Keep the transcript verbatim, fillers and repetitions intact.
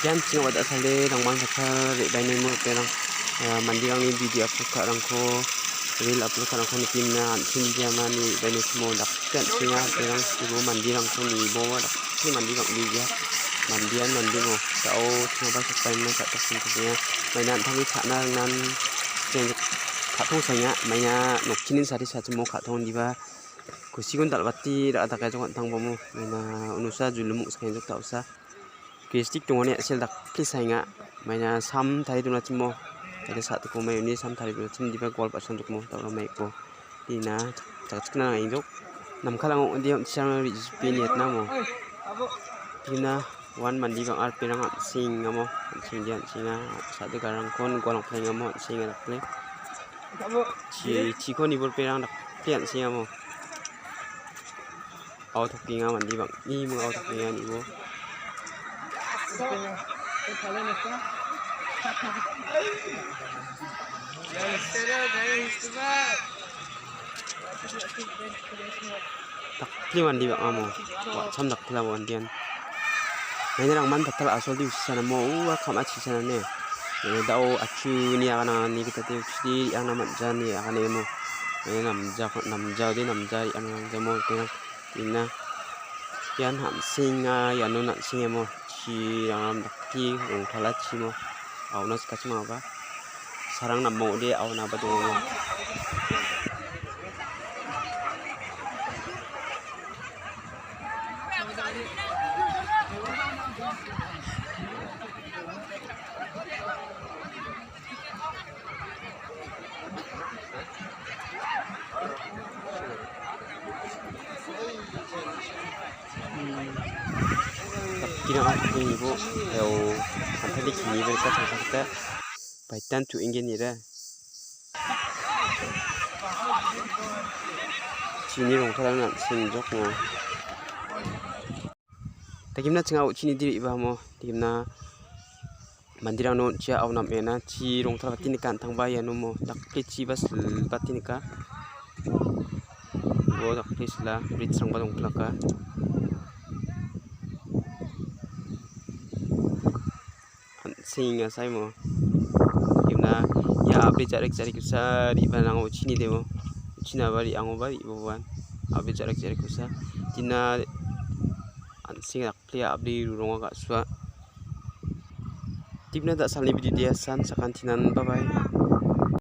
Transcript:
Ian chinga wada sale rangman saksa re·baini mo riterang, ah, manderangni video upload ka·rangko, reel upload ka·rangko nikengna an·ching biamani re·baini chimo dakpli an·chinga riterang ibo manderangko nibo dakpli mande bang·bea. Mandean mandemo da·o chingaba sakbaimna cha·chakchim ka·enga. Maina an·tangni cha·na ringnan ka·tong saenga. Maina nokchinin sari sachimo ka·tong indiba kusikon dal·bate ra·a dakajok an·tangbomo. Maina unosa julumuk sakenjok ta·osa. Gestik dongani a·sel dakpli saenga. Maina sam tarie donachimo. Tari sa·tiko mai uni sam tarie donachim diba gol ba·songdikmo da·o maiko. Dina jakchikna nangenjok. Namkalango ong·ode on·tisiarangna re·jipe niatnamo. Dina uan mande bang·a ripengrang an·sengamo. An·sengde an·senga. Sa·de garangkon gol nangplengamo an·senga dakple. Chi-, chiko nibo ripengrang dakple an·sengamo. Aotokenga mande bang·e ming aotokenga nibo. Dakpli mande bang·amo. Wa·cham dakpila mandean. Maina rangman patal asolde usisanamo ua kam·achisanane. Maina da·o achuni aganani gitate uchide re·angna man·jani aganemo. Maina namjako, namjaode namja re·angna nangjamo riterang. Dina. Ian an·senga, iano an·sengemo. Chirangram dakpli rongtalachimo. Aona sikachim ong·aba. Sarang namong ong·ode aonaba donga. Dakpli rang·a, dakpli nibo, eo, an·tangde kiniba rika tangka gita, baitan tu inggen ira. Chini rongtalan an·seng jokmo. Dakimna chinga o·chini diri ba mo. Dakimna manderangno on·chia aonam·ena chi rongtalbate nika an·tangba iano mo dakpli chiba silbate nika. Uo dakpli sila bridge-rangba dongplaka. An·senga saimo. Dakimna ia a·bri jarik jarik usa re·baengango chinidemo. Chinaba re·angoba re·boan. A·bri jarik jarik usa. Dina an·seng dakpli a·bri ruronga ga·sua. Dakimna da·salni video de·asan sakantinan. Bye bye.